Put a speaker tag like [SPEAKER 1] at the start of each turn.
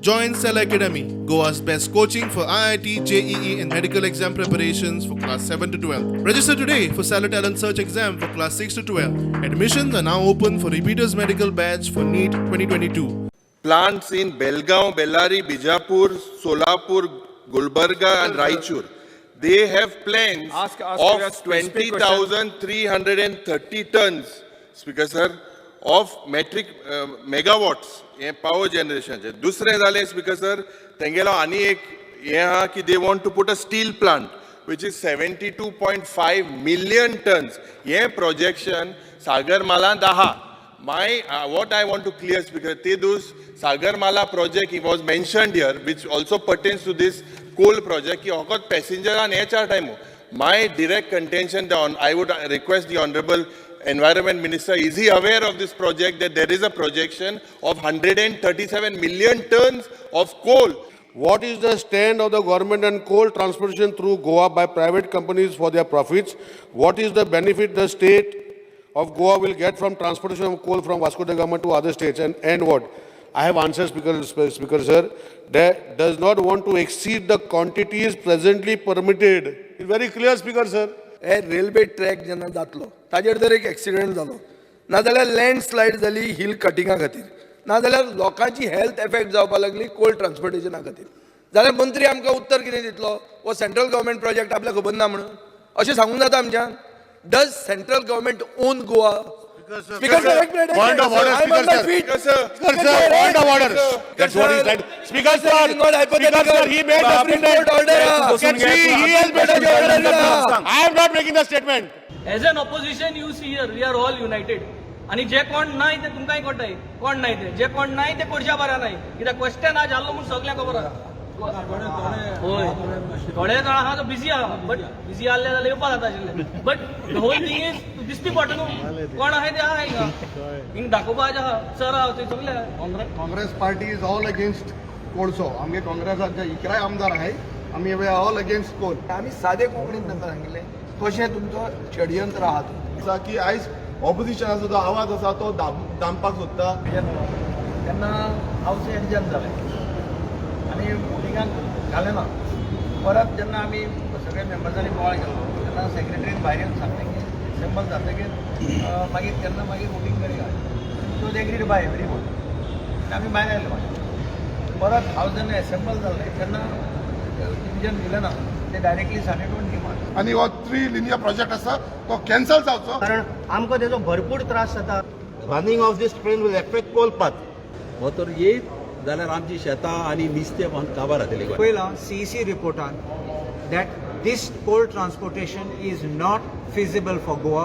[SPEAKER 1] Join Cell Academy, Goa's best coaching for IIT, JEE, and medical exam preparations for class 7 to 12. Register today for Stellar Talent Search exam for class 6 to 12. Admissions are now open for repeaters medical batch for NEET 2022.
[SPEAKER 2] Plants in Belgaum, Bellary, Bijapur, Solapur, Gulbarga and Raichur. They have plans
[SPEAKER 3] Ask your
[SPEAKER 2] of
[SPEAKER 3] specific question.
[SPEAKER 2] 20,330 tons, Speaker sir, of metric megawatts हे power generation. दुसरें जालें, Speaker sir, तेंगेलो आनी एक हें आहा की they want to put a steel plant which is 72.5 million tons. हें projection सागरमालांत आहा. My what I want to clear, Speaker, Tedus Sagarmala project, it was mentioned here, which also pertains to this coal project, की फकत पॅसेंजरान हे चार टायमो. My direct contention, I would request the honorable environment minister, is he aware of this project, that there is a projection of 137 million tons of coal?
[SPEAKER 4] What is the stand of the government on coal transportation through Goa by private companies for their profits? What is the benefit the state of Goa will get from transportation of coal from Vasco da Gama to other states? And what? I have answered, Speaker sir, that does not want to exceed the quantities presently permitted. It's very clear, Speaker sir.
[SPEAKER 5] हे railway track जेन्ना जातलो ताजेर जर एक accident जालो, नाजाल्यार landslide जाली hill Katinga खातीर, नाजाल्यार लोकांची हेल्थ एफेक्ट जावपाक लागली कोल ट्रान्सपोर्टेशना खातीर, जाल्यार मंत्री आमकां उत्तर कितें दितलो? हो सेंट्रल गव्हर्मेंट प्रोजेक्ट, आपल्याक खबर ना म्हणून अशें सांगूंक जाता आमच्यान? Does central government own Goa? Speaker sir, एक minute.
[SPEAKER 4] Point of order,
[SPEAKER 5] I'm on
[SPEAKER 4] Speaker
[SPEAKER 5] my
[SPEAKER 4] sir.
[SPEAKER 5] Feet.
[SPEAKER 2] Speaker sir.
[SPEAKER 4] Speaker sir, point of order. That's what he said. Speaker sir,
[SPEAKER 5] It is not
[SPEAKER 4] Speaker
[SPEAKER 5] hypothetical.
[SPEAKER 4] sir, he made the
[SPEAKER 5] Supreme
[SPEAKER 4] statement.
[SPEAKER 5] Court order.
[SPEAKER 4] You can see he has made the statement. I am not making the statement.
[SPEAKER 6] As an opposition, you see here, we are all united. आणि जे कोण नाय ते तुमकांय कळटाय कोण नाय ते. जे कोण नाय ते कोरच्या बारा नाय, कित्याक क्वेश्चन आज जाल्लो म्हूण सगळ्यांक खबर आहा. होय, थोडे जाण आहा तो बिजी आहा, बट बिजी आहले जाल्यार येवपा जाता आशिल्लें, but the whole thing is दिसती पडटा न्हू कोण आहा ते आहा. हिंगा हिंग दाखोवपाचें आहा, सर आहा थंय सगळे आहा.
[SPEAKER 7] Congress party is all against कोळसो. आमगे काँग्रेसाचे इकराय आमदार आहे, आमी we are all against coal.
[SPEAKER 5] आमी सादे कोंकणीन तांकां सांगिल्लें कशें तुमचो षडयंत्र आहा तो.
[SPEAKER 7] आसा की आयज ऑपोजिशनाचो जो आवाज आसा तो दामपाक सोदता.
[SPEAKER 8] तेन्ना हावस एडजन जालें आनी वोटिंगाक घालें ना. परत जेन्ना आमी सगळे मेंबर्सांनी बोवाळ केलो तेन्ना सेक्रेटरीन भायर येवन सांगलें की असेंबल जातकीर मागीर तेन्ना मागीर वोटींग कडेन घालें. It was agreed by everyone. आमी भायर आयले. मागीर परत हावस जेन्ना एसेंबल जालें तेन्ना डिविजन दिलें ना, ते डायरेक्टली साडे गिमार.
[SPEAKER 7] आनी हो थ्री लिनियर प्रोजेक्ट आसा तो कॅन्सल जावचो.
[SPEAKER 8] कारण आमकां तेजो भरपूर त्रास जाता.
[SPEAKER 9] Running of this train will affect coal path.
[SPEAKER 10] हो तर येयत जाल्यार आमची शेतां आनी नुस्तें काबार जातलें.
[SPEAKER 8] पयलां CEC रिपोर्टान that this coal transportation is not feasible for Goa.